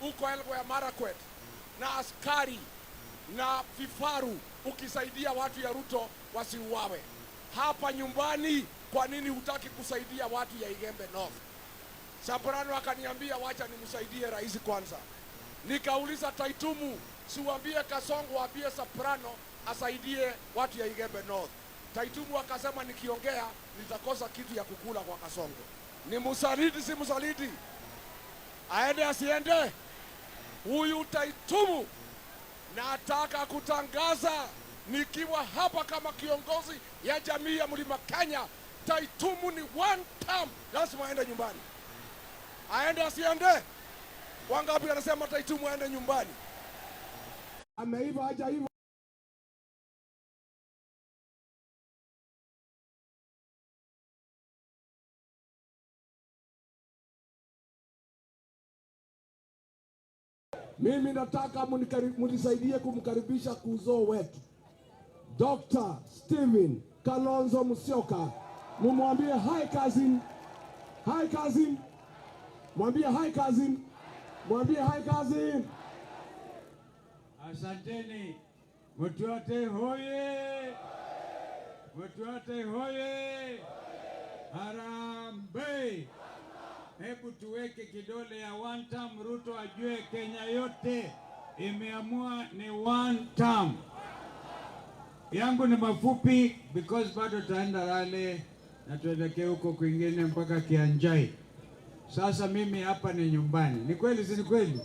huko Elgeyo Marakwet na askari na vifaru, ukisaidia watu ya Ruto wasiuawe. Hapa nyumbani, kwa nini hutaki kusaidia watu ya Igembe North? Soprano akaniambia wacha nimsaidie rais kwanza. Nikauliza Taitumu, siuambie Kasongo, waambie Soprano asaidie watu ya Igembe North. Taitumu akasema nikiongea nitakosa kitu ya kukula kwa Kasongo. Ni msaliti, si msaliti? Aende asiende? Huyu Taitumu nataka kutangaza nikiwa hapa kama kiongozi ya jamii ya Mlima Kenya, Taitumu ni one term, lazima aende nyumbani. Aende asiende? Wangapi anasema Taitumu aende nyumbani? Ameiva hajaiva? Mimi nataka munisaidie kumkaribisha kuzoo wetu Dr. Steven Kalonzo Musyoka. Mumwambie hi cousin, hi cousin, mwambie hi cousin, mwambie hi cousin. Asanteni. Mutuate hoye! Mutuate hoye! Harambee! Hebu tuweke kidole ya one term, Ruto ajue Kenya yote imeamua ni one term. Yangu ni mafupi because bado taenda rally na tuelekee huko kwingine mpaka Kianjai. Sasa mimi hapa ni nyumbani. Ni kweli si ni kweli?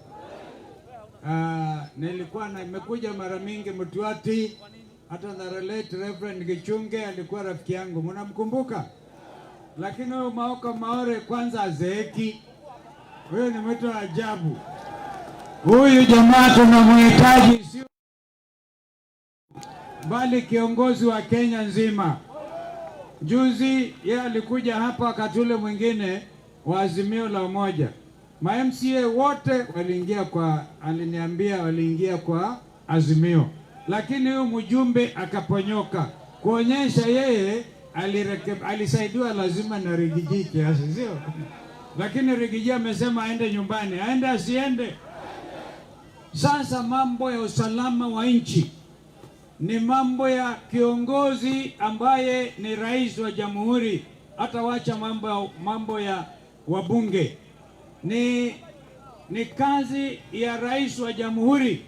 Nilikuwa na nimekuja mara mingi Mutuati, hata na late Reverend Gichunge alikuwa rafiki yangu, mnamkumbuka? Lakini huyu Maoko Maore kwanza azeeki, huyu ni mtu wa ajabu. Huyu jamaa tunamhitaji, sio bali kiongozi wa Kenya nzima. Juzi yeye alikuja hapa wakati ule mwingine wa Azimio la Umoja, ma MCA wote waliingia kwa, aliniambia waliingia kwa Azimio, lakini huyu mjumbe akaponyoka kuonyesha yeye alisaidiwa lazima na Rigiji kiasi, sio? Lakini Rigiji amesema aende nyumbani, aende asiende? Sasa mambo ya usalama wa nchi ni mambo ya kiongozi ambaye ni rais wa jamhuri, hata wacha mambo ya wabunge. Ni kazi ya rais wa jamhuri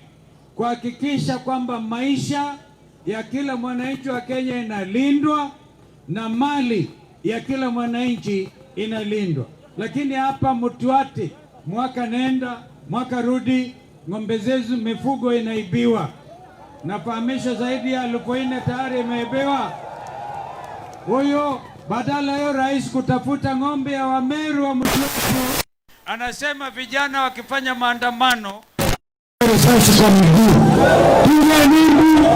kuhakikisha kwamba maisha ya kila mwananchi wa Kenya inalindwa na mali ya kila mwananchi inalindwa. Lakini hapa Mutuati, mwaka nenda mwaka rudi, ng'ombe zetu, mifugo inaibiwa. Nafahamisha zaidi ya 4,000 tayari imeibiwa. Huyo badala ya rais kutafuta ng'ombe ya Wameru wa Mutuati, anasema vijana wakifanya maandamano risasi kwa miguu. Piga nimbu,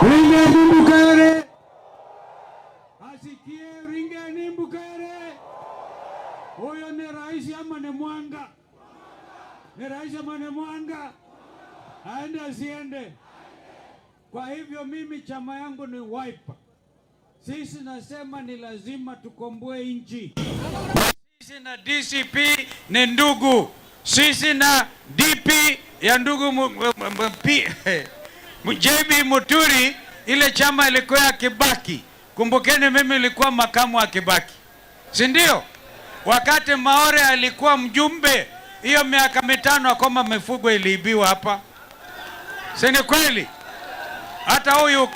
ringa nimbu kare, asikie ringa nimbu kare. Huyo ni rais ama ni mwanga? Ni rais ama ni mwanga? Aende asiende? Kwa hivyo mimi chama yangu ni Wiper. Sisi nasema ni lazima tukomboe nchi. Sisi na DCP ni ndugu. Sisi na DP ya ndugu JB Muturi, ile chama ilikuwa ya Kibaki. Kumbukeni mimi nilikuwa makamu wa Kibaki, si ndio? Wakati Maore alikuwa mjumbe, hiyo miaka 5 akoma mifugo iliibiwa hapa, si ni kweli? Hata huyu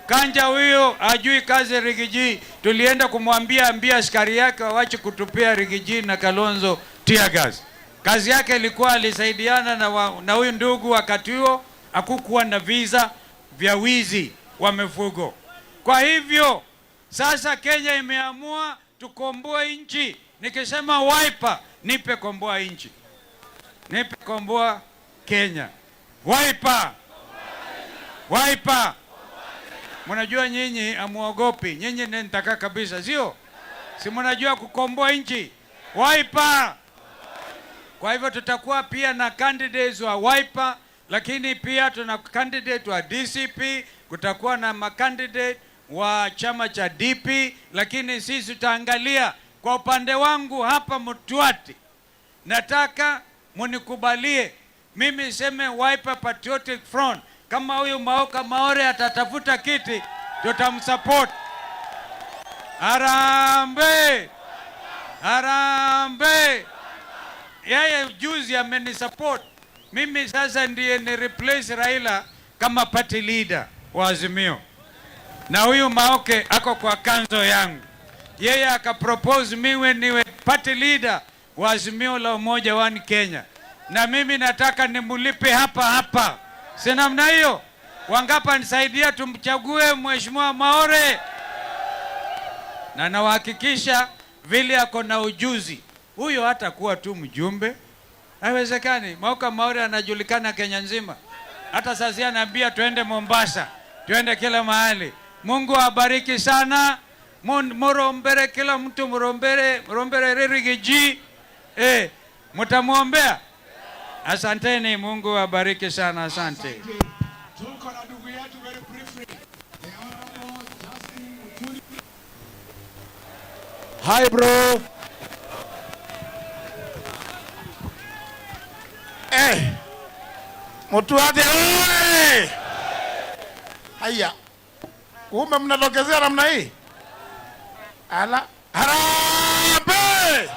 Kanja huyu hajui kazi Rigiji. Tulienda kumwambia, ambia askari yake waache kutupia Rigiji na Kalonzo tear gas. Kazi yake ilikuwa alisaidiana na huyu ndugu wakati huo hakukuwa na visa vya wizi wa mifugo. Kwa hivyo sasa Kenya imeamua tukomboe nchi. Nikisema Wiper, nipe komboa nchi, nipe komboa Kenya. Wiper, Wiper. Mnajua nyinyi amuogopi, nyinyi ni nitaka kabisa, sio? Si mnajua kukomboa nchi? Wiper. Kwa hivyo tutakuwa pia na candidates wa Wiper, lakini pia tuna candidate wa DCP, kutakuwa na makandidate wa chama cha DP, lakini sisi tutaangalia. Kwa upande wangu hapa Mutuati Nataka munikubalie mimi seme Wiper Patriotic Front, kama huyu Maoka Maore atatafuta kiti tutamsupport. Harambee! Harambee! Yeye juzi amenisupport mimi, sasa ndiye ni replace Raila kama party leader wa Azimio, na huyu Maoke ako kwa council yangu, yeye akapropose miwe niwe party leader wa Azimio la Umoja One Kenya, na mimi nataka nimulipe hapa hapa, si namna hiyo? Wangapa nisaidia tumchague Mheshimiwa Maore, na nawahakikisha vile ako na ujuzi huyo, hatakuwa tu mjumbe, haiwezekani. Maoka Maore anajulikana Kenya nzima, hata sasa anaambia tuende Mombasa, tuende kila mahali. Mungu awabariki sana. Murombere kila mtu, murombere, murombere Riggy G. Mutamuombea. Asanteni, Mungu awabariki sana, asante. Tuko na ndugu yetu very briefly. The Honorable Justin Muturi. Hi, bro. Mutuathe oye! Haya, kumbe mnatokezea namna hii? Ala, harambee!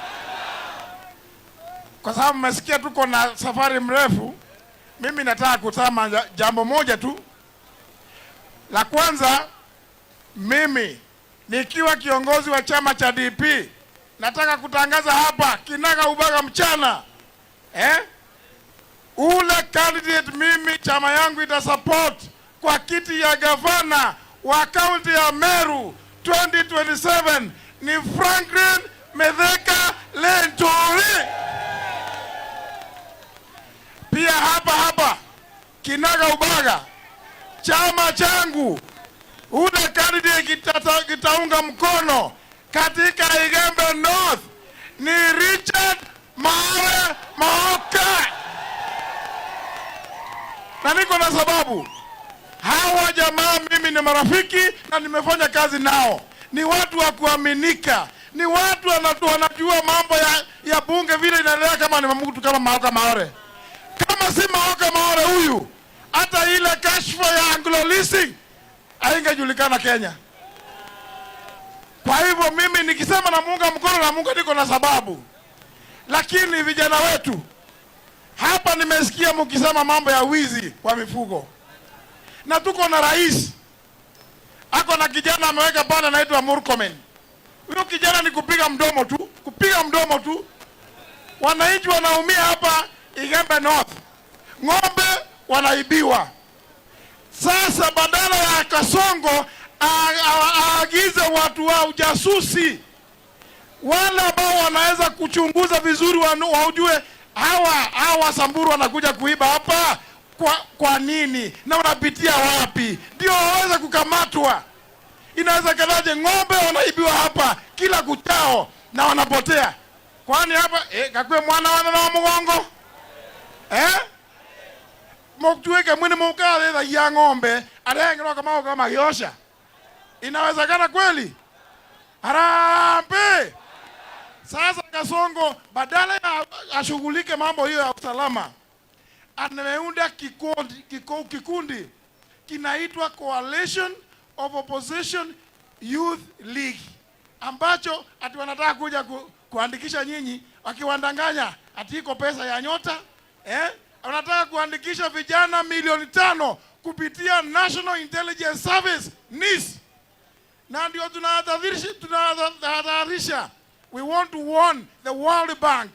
Kwa sababu mmesikia tuko na safari mrefu, mimi nataka kusema jambo moja tu. La kwanza, mimi nikiwa kiongozi wa chama cha DP nataka kutangaza hapa kinaga ubaga mchana, Ule candidate mimi chama yangu itasupport kwa kiti ya gavana wa kaunti ya Meru 2027 ni Franklin Mithika Linturi. Pia hapa hapa kinaga ubaga chama changu ule candidate kitaunga mkono katika Igembe North ni Richard Maore Maoka. Na niko na sababu. Hawa jamaa mimi ni marafiki na nimefanya kazi nao. Ni watu wa kuaminika. Ni watu wanajua mambo ya bunge vile inaendelea, kama ni mtu kama Maoka Maore. Kama si Maoka Maore huyu, hata ile kashfa ya Anglo Leasing haingejulikana Kenya. Kwa hivyo mimi nikisema namuunga mkono, namuunga, niko na sababu. Lakini vijana wetu hapa, nimesikia mkisema mambo ya wizi kwa mifugo. Na tuko na rais ako na kijana ameweka pale anaitwa Murkomen. Huyo kijana ni kupiga mdomo tu, kupiga mdomo tu. Wananchi wanaumia hapa Igembe North. Ng'ombe wanaibiwa. Sasa badala ya Kasongo aagize watu wa ujasusi, wale ambao wanaweza kuchunguza vizuri, waujue hawa Samburu wanakuja kuiba hapa kwa nini na wanapitia wapi, ndio waweze kukamatwa. Inawezekanaje ng'ombe wanaibiwa hapa kila kuchao na wanapotea? Kwani hapa kakwe mwana wana na mgongo? Moktuweke mwene mokale ya ng'ombe arengerwa kama kama yosha. Inawezekana kweli? Harambee! Sasa Kasongo badala ya ashughulike mambo hiyo ya usalama, ameunda kikundi kinaitwa Coalition of Opposition Youth League, ambacho ati wanataka kuja kuandikisha nyinyi, wakiwandanganya ati iko pesa ya nyota? Wanataka kuandikisha vijana milioni 5 kupitia National Intelligence Service NIS. Na ndio tunahadharisha, we want to warn the World Bank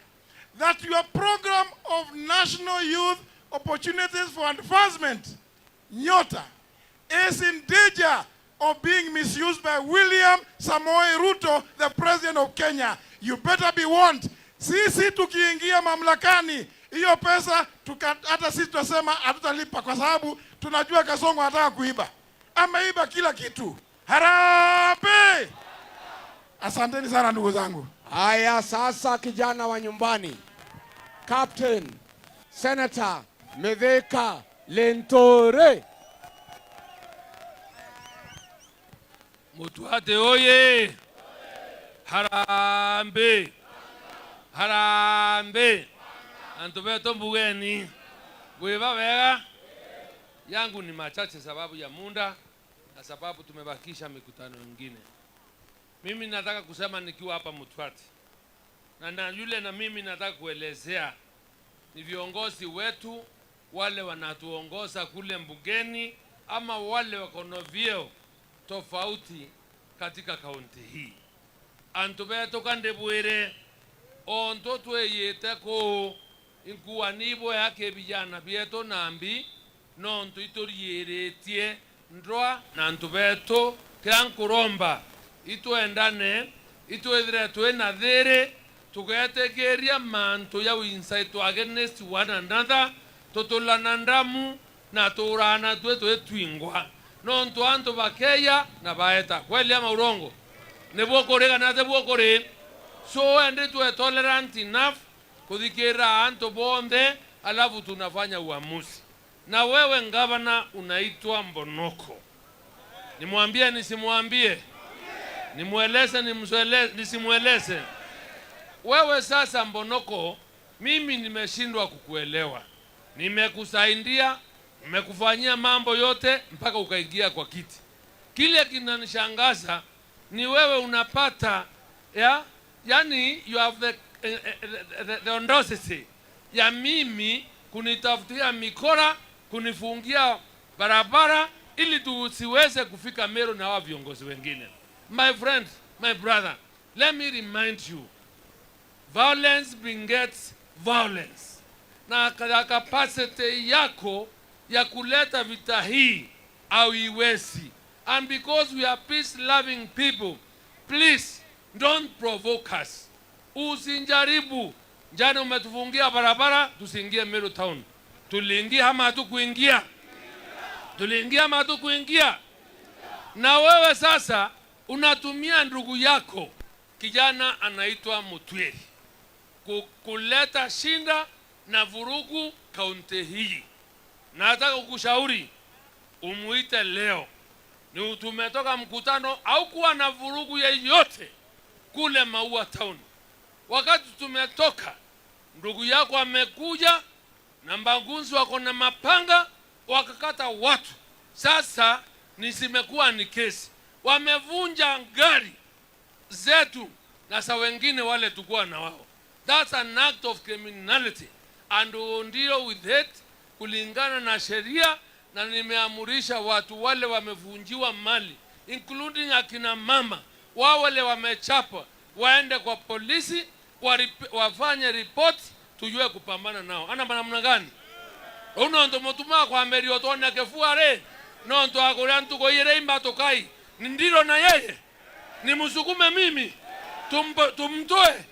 that your program of National Youth Opportunities for Advancement, NYOTA, is in danger of being misused by William Samoei Ruto, the president of Kenya. You better be warned. Sisi tukiingia mamlakani, hiyo pesa hata sisi tutasema hatutalipa, kwa sababu tunajua Kasongo anataka kuiba. Ameiba kila kitu. Harambee! Asanteni sana ndugu zangu. Haya sasa, kijana wa nyumbani, Captain Senator Mithika Linturi. Mutuate oye! Harambee! Harambee. Antu beto mbugeni. Bweba wega. Yangu ni machache sababu ya muda na sababu tumebakisha mikutano mingine. Mimi nataka kusema nikiwa hapa Mutwati. Na yule na mimi nataka kuelezea ni viongozi wetu wale wanatuongoza kule mbugeni ama wale wako na vyeo tofauti katika kaunti hii. Antu betu kande bwire onto tweyete ko inkuwa nibo yake vijana bieto nambi nonto itorieretie ndwa na antu betu kirankuromba itwendane itwethire twina thiri tugetekeria mantu ya insight against one another tutulana ndamu na turana twe twe twingwa nontu antu bakeya na baeta kweli ama urongo nibwo kuri kana tibwo kuri. So and tuwe tolerant enough kuthikira antu bonde, alafu tunafanya uamuzi. Na wewe ngavana unaitwa Mbonoko, nimwambie nisimwambie, nimueleze nisimueleze? Wewe sasa Mbonoko, mimi nimeshindwa kukuelewa. Nimekusaidia, nimekufanyia mambo yote mpaka ukaingia kwa kiti. Kile kinanishangaza ni wewe unapata ya, yani you have the audacity ya mimi kunitafutia mikora, kunifungia barabara ili tusiweze kufika Meru na hawa viongozi wengine. My friend, my brother, let me remind you, violence begets violence. Na capacity yako ya kuleta vita hii hauiwezi. And because we are peace-loving people, please don't provoke us. Usinjaribu. Jana umetufungia barabara tusiingie Meru town. Tuliingia ama hatukuingia? Tuliingia ama hatukuingia? Na wewe sasa unatumia ndugu yako kijana anaitwa Mutwiri kuleta shinda na vurugu kaunti hii. Nataka kukushauri umuite leo. Ni tumetoka mkutano au kuwa na vurugu yeyote kule Maua town. Wakati tumetoka ndugu yako amekuja na mbagunzi wako na mapanga wakakata watu. Sasa nisimekuwa ni kesi. Wamevunja gari zetu na sa wengine wale tukua na wao. That's an act of criminality and we deal with it kulingana na sheria, na nimeamurisha watu wale wamevunjiwa mali including akina mama wao wale wamechapa waende kwa polisi wafanye report tujue kupambana nao. Ana namna gani? Uno ndo mutuma kwa mberi otone kefuare no ndo akoria ntuko yere imba tokai ndiro na yeye nimsukume mimi tumtoe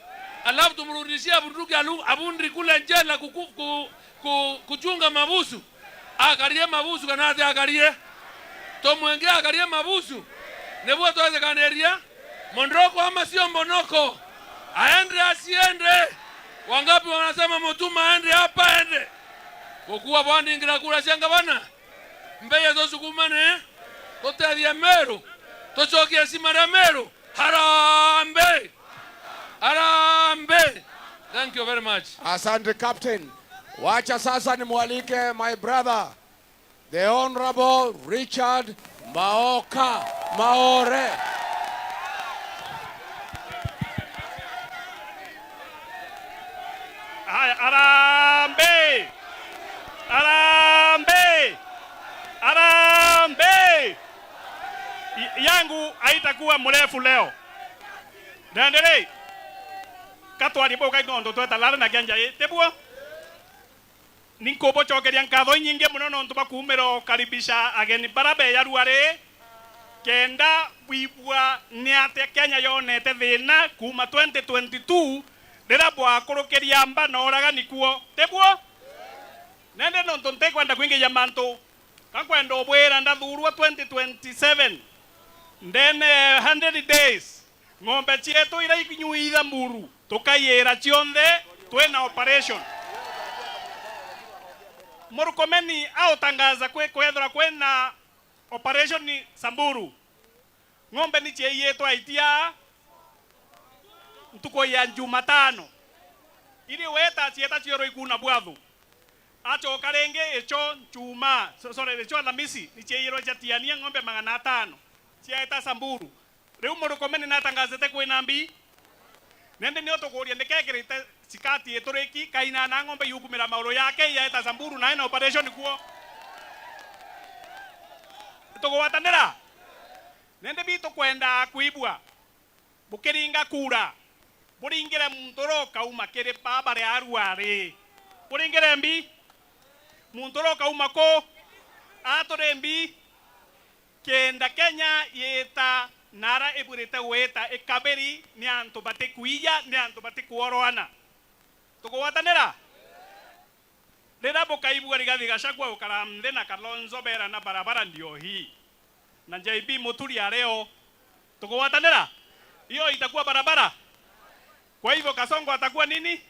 alafu tumrudishie bunduki abundi kule njela kuchunga mabusu akarie mabusu kanate akarie tomwenge akarie mabusu nebo tuweze kaneria Mondroko ama sio Mbonoko, aende asiende? Wangapi wanasema Mutuma aende hapa aende? Kwa bwana ingira kula shanga bana mbeye zosukumane totadia Meru tochokia simara Meru. Harambee, harambee. Thank you very much. Asante Captain. Wacha sasa nimwalike my brother the Honorable Richard Maoka Maore. Harambee, harambee, harambee. Yangu haitakuwa mrefu leo. Naendelee. Katwari boka inondo twetalala na kianja tebwo. Ninkubocokeria nkatho nyingi muno nontu bakumira karibisha ageni bara beyaruare kenda bwibwa ni atia Kenya yonete thina kuma 2022 rira bwakurukiria mba na oragani kuo tebwo. Nende nontu ntikwenda kwingiria mantu kakwenda ubwira ndathurwa 2027 ndene 100 days ng'ombe cietu ira inyuitha muru tukayira cionthe twina operation. Murkomeni autangaza kwe kwethira kwina operation ni Samburu. Ng'ombe ni ciiyitwo aitia ntuko ya Jumatano. Ili weta cieta cioro ikuna bwathu. Acoka ringi ico chuma, sorry ico Alhamisi ni ciaiyirwo ciatiania ng'ombe 500 ciaeta Samburu. Riu Murkomen natangazete kwina mbi. Nende nio tukuria nikekirite sikati ituriki kaina na ng'ombe yukumira mauru yake yaeta Samburu na ina operation kuo. Tugwatanira. Nende bitu kwenda kuibwa. Bukiringa kura. Buringire muntu kauma kiri baba ria arwari. Buringire mbi. Muntu kauma ko atore mbi. Kenda Kenya yeta nara eburete weta ekaberi ni antu bate kuiya ni antu bate kuoroana. Tugwatanira. Rira bukaibwa Rigathi Gachagua ukaramthe na Kalonzo bera na barabara ndio hii. Na JB Muturi areo. Tugwatanira. Hiyo itakuwa barabara. Kwa hivyo Kasongo atakuwa nini?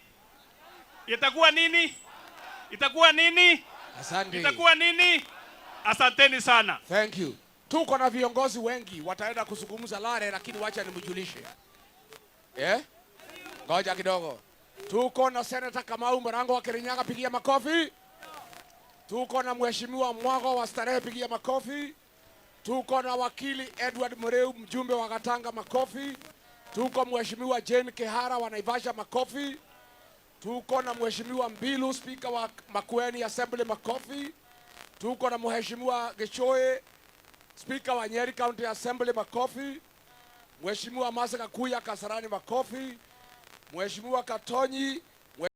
Itakuwa nini? Itakuwa nini? Asante. Itakuwa nini? Asanteni sana. Thank you. Tuko na viongozi wengi wataenda kuzungumza Lare, lakini wacha nimjulishe. Eh? Ngoja kidogo. Tuko na Senator Kamau Murango wa Kirinyaga, pigia makofi. Tuko na Mheshimiwa Mwago wa Starehe, pigia makofi. Tuko na wakili Edward Mureu, mjumbe wa Gatanga, makofi. Tuko Mheshimiwa Jane Kehara wa Naivasha, makofi. Tuko na Mheshimiwa Mbilu, Speaker wa Makueni Assembly, makofi. Tuko na Mheshimiwa Gichoe, Speaker wa Nyeri County Assembly, makofi. Mheshimiwa Mase Kakuya Kasarani, makofi. Mheshimiwa Katonyi,